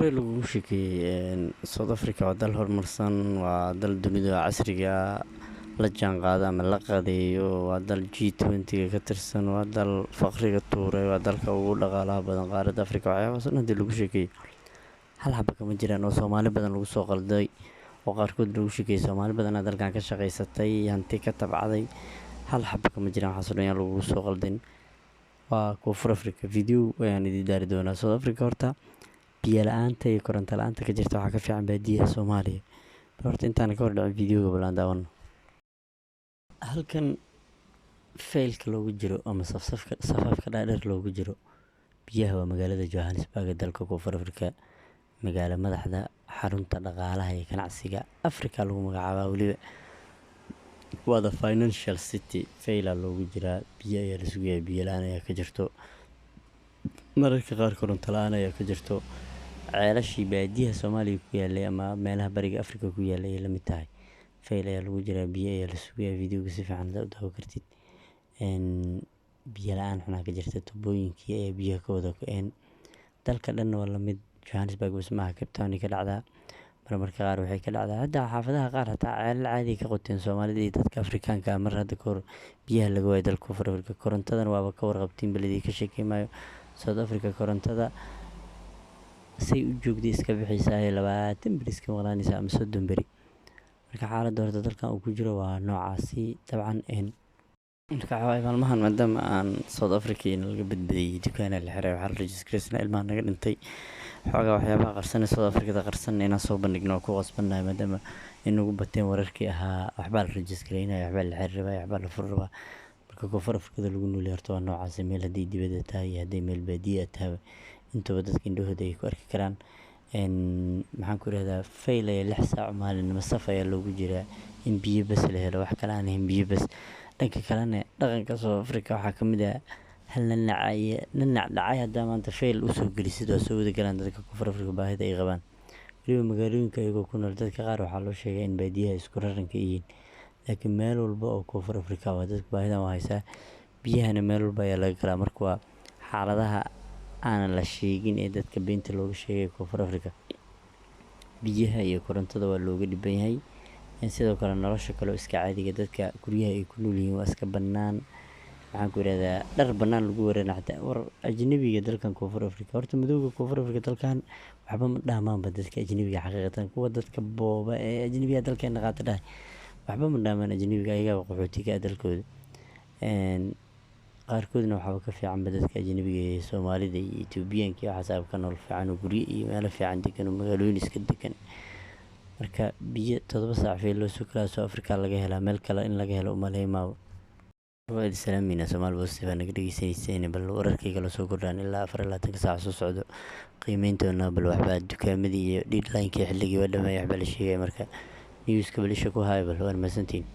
Lagugu sheekeeyey South Africa waa dal horumarsan, waa dal dunida casriga la jaanqaado ama la qadeeyo, waa dal G20-ga ka tirsan, waa dal faqriga tuuray, waa dalka ugu dhaqaalaha badan qaaradda Africa. Waxyaabahaas oo dhan hadii lagu sheekeeyey, hal xaba kama jiraan, oo Soomaali badan lagu soo qalday oo qaarkood lagu sheekeeyey Soomaali badanaa dalkan ka shaqaysatay, hanti ka tabcaday. Hal xaba kama jiraan waxaas oo dhan, yaan lagugu soo qaldin. Waa Koonfur Africa. Video ayaan idin daari doonaa. South Africa horta biyo la-aanta iyo koronto la-aanta ka jirta waxaa ka fiican baadiyaha Soomaaliya. Bal horta intaan ka hor dhicin videoga, bal aan daawano. Halkan faylka loogu jiro ama safsafka safafka dhaadheer loogu jiro biyaha waa magaalada Johannesburg ee dalka Koonfur Africa, magaalo madaxda, xarunta dhaqaalaha iyo ganacsiga Africa lagu magacaabaa, weliba waa the financial city. Fayla loogu jiraa, biyo ayaa la sugayaa, biyo la-aan ayaa ka jirto, mararka qaar koronto la-aan ayaa ka jirto. Ceelashii baadiyaha Soomaaliya ku yaalay ama meelaha bariga Africa ku yaalay ayay lamid tahay. Fayl ayaa lagu jiraa, biyo ayaa la sugayaa. Videoga si fiican hadaad u daawan kartid, biyo la-aan xunaa ka jirta, tubooyinkii ayaa biyaha ka wada go-een. Dalka dhanna waa lamid, Johannesburg bas maaha, Cape Town ay ka dhacdaa, marmarka qaar waxay ka dhacdaa hadda xaafadaha qaar, hataa ceelal caadi ka qoteen Soomaalida iyo dadka Afrikaanka ah mar hadda kahor biyaha laga waayo dalka Koonfur Africa. Korontadan waaba ka warqabtiin, bal idinka sheekey maayo. South Africa korontada say u joogday iska bixaysaa, 20 beri iska maqnaanaysaa ama 30 beri. Marka xaaladda horta dalkan uu ku jiro waa noocaasi dabcan. Marka waxaa waaye maalmahan, maadaama aan South Africa in laga badbadiyey, dukaana la xiray, waxaa la registraysna ilmaha naga dhintay, xoogaa waxyaabaha qarsan ee South Africada qarsan inaan soo bandhigno waa ku qasbannahay, maadaama inagu bateen wararkii ahaa waxbaa la registraynaya, waxbaa la xiri rabaa, waxbaa la furi rabaa. Marka Koonfur Africada lagu noolyahay horta waa noocaasi, meel haddii dibadda tahay iyo hadday meel baadiya tahay intaba dadka indhahooda ay ku arki karaan. Maxaan ku irahdaa, fayl ayaa 6 saac maalinimo saf ayaa loogu jiraa in biyo bas la helo, wax kale aan ahayn, biyo bas. Dhanka kalena dhaqanka South Africa waxaa kamid ah hal nanac nanac dhacay haddaa maanta fayl usoo gelisid, waa soo wada galaan dadka Koonfur Africa baahida ay qabaan. Weliba magaalooyinka ayagoo ku nool, dadka qaar waxaa loo sheegaa in baadiyaha isku raranka yihiin, laakiin meel walba oo Koonfur Africa waa dadka baahidan waa haysaa, biyahana meel walba ayaa laga galaa. Marka waa xaaladaha aanan la sheegin ee dadka beenta looga sheegay. Koonfur Africa biyaha iyo korontada waa looga dhiban yahay. Sidoo kale nolosha kale oo iska caadiga, dadka guryaha ay ku nool yihiin waa iska bannaan, maxaan ku irahdaa, dhar bannaan lagu wareena. Xataa war ajnabiga dalkan Koonfur Africa, horta madowga Koonfur Africa dalkan waxba ma dhaamaanba dadka ajnabiga. Xaqiiqatan kuwa dadka booba ee ajnabiga dalkeena qaata dhahay waxba ma dhaamaan ajnabiga, ayagaba qaxootiga ah dalkooda. Qaarkoodna waxaaba ka fiicanba dadka ajnabiga ee Soomaalida iyo Etoobiyaanka iyo waxaas ka nool fiican, oo guryo iyo meelo fiican degan oo magaalooyin iska degan. Marka biyo 7 saac fayl loo soo galaa South Africa laga helaa, meel kale in laga helo umaleyn maabo. Waa idin salaameynaa. Soomaali Positive aa naga dhegeysaneyseen. Bal wararkayga la soo kordhaan ilaa 24-ka saac soo socdo qiimeyntoona. Bal waxbaa dukaamadii iyo deadline-kii xilligii waa dhameeyay, waxbaa la sheegaya. Marka newska bal isha ku haya. Bal waan mahadsantihiin.